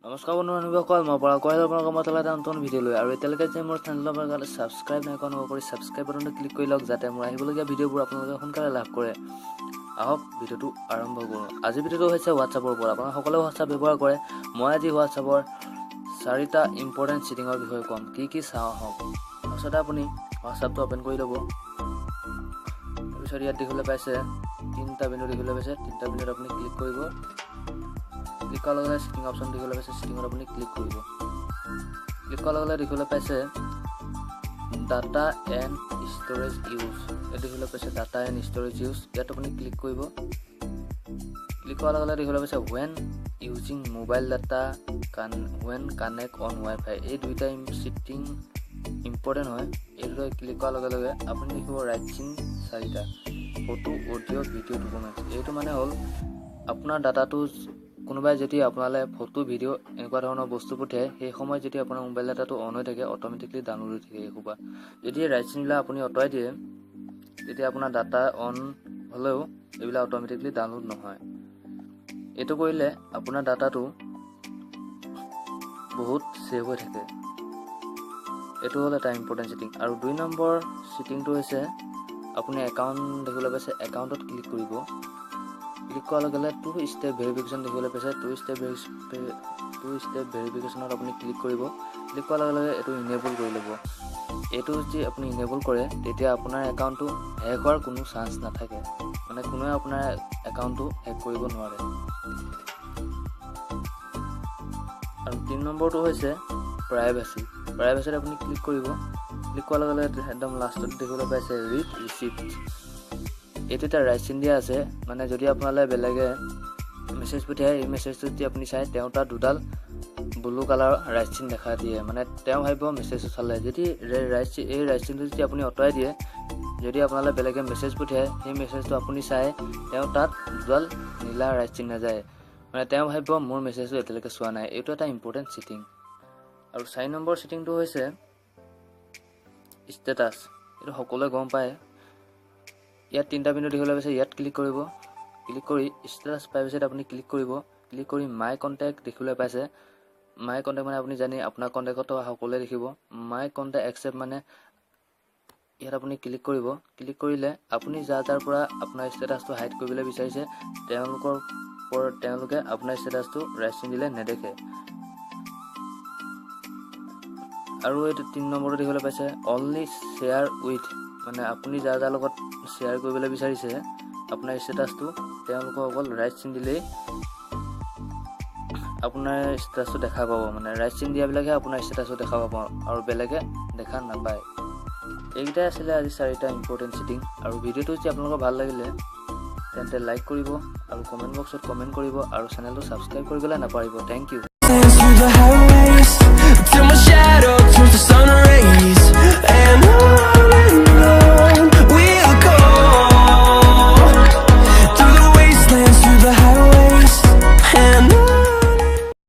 নমস্কাৰ বন্ধু বান্ধৱীসকল, মই পৰা কৈ আপোনালোকৰ মত এটা নতুন ভিডিঅ' লৈ। আৰু এতিয়ালৈকে যে মোৰ চেনেলটো আপোনালোকে ছাবস্ক্ৰাইব নাই কৰা, অনুগ্ৰহ কৰি ছাবস্ক্ৰাইব বাটনটো ক্লিক কৰি লওক, যাতে মোৰ আহিবলগীয়া ভিডিঅ'বোৰ আপোনালোকে সোনকালে লাভ কৰে। আহক, ভিডিঅ'টো আৰম্ভ কৰোঁ। আজিৰ ভিডিঅ'টো হৈছে হোৱাটছআপৰ ওপৰত। আপোনালোক সকলোৱে হোৱাটছআপ ব্যৱহাৰ কৰে। মই আজি হোৱাটছআপৰ চাৰিটা ইম্পৰ্টেণ্ট ছেটিঙৰ বিষয়ে ক'ম। কি কি চাওঁ আহক। ফাৰ্ষ্টতে আপুনি হোৱাটছআপটো অ'পেন কৰি ল'ব। তাৰপিছত ইয়াত দেখিবলৈ পাইছে তিনিটা বিন্দু দেখিবলৈ পাইছে। তিনিটা বিন্দুত আপুনি ক্লিক কৰিব। ক্লিক কৰাৰ লগে লগে ছেটিং অপশ্যন দেখিবলৈ পাইছে। ছেটিঙত আপুনি ক্লিক কৰিব। ক্লিক কৰাৰ লগে লগে দেখিবলৈ পাইছে ডাটা এণ্ড ষ্ট'ৰেজ ইউজ। ইয়াত দেখিবলৈ পাইছে ডাটা এণ্ড ষ্ট'ৰেজ ইউজ। ইয়াত আপুনি ক্লিক কৰিব। ক্লিক কৰাৰ লগে লগে দেখিবলৈ পাইছে when using mobile data, when connect on WiFi। এই দুইটা ছেটিং ইম্পৰ্টেণ্ট হয়। এই দুটা ক্লিক কৰাৰ লগে লগে আপুনি দেখিব ৰাইট চিন চাৰিটা, ফটো, অডিঅ', ভিডিঅ', ডকুমেণ্টছ। এইটো মানে হ'ল আপোনাৰ ডাটাটো কোনোবাই যদি আপোনালৈ ফটো, ভিডিঅ' এনেকুৱা ধৰণৰ বস্তু পঠিয়ায়, সেই সময়ত যদি আপোনাৰ মোবাইল ডাটাটো অন হৈ থাকে, অট'মেটিকলি ডাউনলোড হৈ থাকে এইসোপা। যদি ৰাইট চিনবিলাক আপুনি আঁতৰাই দিয়ে, তেতিয়া আপোনাৰ ডাটা অন হ'লেও এইবিলাক অট'মেটিকলি ডাউনলোড নহয়। এইটো কৰিলে আপোনাৰ ডাটাটো বহুত ছেভ হৈ থাকে। এইটো হ'ল এটা ইম্পৰ্টেণ্ট ছেটিং। আৰু 2 নম্বৰ ছেটিংটো হৈছে আপুনি একাউণ্ট দেখিবলৈ পাইছে, একাউণ্টত ক্লিক কৰিব। ক্লিক কৰাৰ লগে লগে টু ষ্টেপ ভেৰিফিকেশ্যন দেখিবলৈ পাইছে। টু ষ্টেপ ভেৰিফিকেশ্যনত আপুনি ক্লিক কৰিব। ক্লিক কৰাৰ লগে লগে এইটো ইনেবল কৰি ল'ব। এইটো যদি আপুনি ইনেবল কৰে, তেতিয়া আপোনাৰ একাউণ্টটো হেক হোৱাৰ কোনো চান্স নাথাকে, মানে কোনোৱে আপোনাৰ একাউণ্টটো হেক কৰিব নোৱাৰে। আৰু 3 নম্বৰটো হৈছে প্ৰাইভেচি। প্ৰাইভেচিত আপুনি ক্লিক কৰিব। ক্লিক কৰাৰ লগে লগে একদম লাষ্টত দেখিবলৈ পাইছে ৰিড ৰিচিপ্ট। এইটো এটা ৰাইট চিন দিয়া আছে, মানে যদি আপোনালৈ বেলেগে মেছেজ পঠিয়ায়, এই মেছেজটো যদি আপুনি চায়, তেওঁ তাত দুডাল ব্লু কালাৰৰ ৰাইট চিন দেখা দিয়ে, মানে তেওঁ ভাবিব মেছেজটো চালে। যদি এই ৰাইট চিনটো যদি আপুনি আঁতৰাই দিয়ে, যদি আপোনালৈ বেলেগে মেছেজ পঠিয়ায়, সেই মেছেজটো আপুনি চাই, তেওঁ তাত দুডাল নীলা ৰাইট চিন নাযায়, মানে তেওঁ ভাবিব মোৰ মেছেজটো এতিয়ালৈকে চোৱা নাই। এইটো এটা ইম্পৰ্টেণ্ট ছেটিং। আৰু 4 নম্বৰ ছেটিংটো হৈছে ষ্টেটাছ। এইটো সকলোৱে গম পায়। ইয়াত তিনিটা বিন্দু দেখিবলৈ পাইছে, ইয়াত ক্লিক কৰিব। ক্লিক কৰি ষ্টেটাছ প্ৰাইভেচিত আপুনি ক্লিক কৰিব। ক্লিক কৰি মাই কণ্টেক্ট দেখিবলৈ পাইছে। মাই কণ্টেক্ট মানে আপুনি জানে, আপোনাৰ কণ্টেক্টত থকা সকলোৱে দেখিব। মাই কণ্টেক্ট একচেপ্ট মানে ইয়াত আপুনি ক্লিক কৰিব। ক্লিক কৰিলে আপুনি যাৰ যাৰ পৰা আপোনাৰ ষ্টেটাছটো হাইড কৰিবলৈ বিচাৰিছে, তেওঁলোকৰ ওপৰত তেওঁলোকে আপোনাৰ ষ্টেটাছটো ৰাইট চিন দিলে নেদেখে। আৰু এইটো 3 নম্বৰটো দেখিবলৈ পাইছে অনলি শ্বেয়াৰ উইথ, মানে আপুনি যাৰ যাৰ লগত শ্বেয়াৰ কৰিবলৈ বিচাৰিছে আপোনাৰ ষ্টেটাছটো, তেওঁলোকক অকল ৰাইট চিন দিলেই আপোনাৰ ষ্টেটাছটো দেখা পাব। মানে ৰাইট চিন দিয়াবিলাকহে আপোনাৰ ষ্টেটাছটো দেখা পাব আৰু বেলেগে দেখা নাপায়। এইকেইটাই আছিলে আজি চাৰিটা ইম্পৰ্টেণ্ট ছেটিং। আৰু ভিডিঅ'টো যদি আপোনালোকৰ ভাল লাগিলে, তেন্তে লাইক কৰিব আৰু কমেণ্ট বক্সত কমেণ্ট কৰিব আৰু চেনেলটো ছাবস্ক্ৰাইব কৰিবলৈ নাপাহৰিব। Thank you. Through the highways, till my shadow turns to sun rays.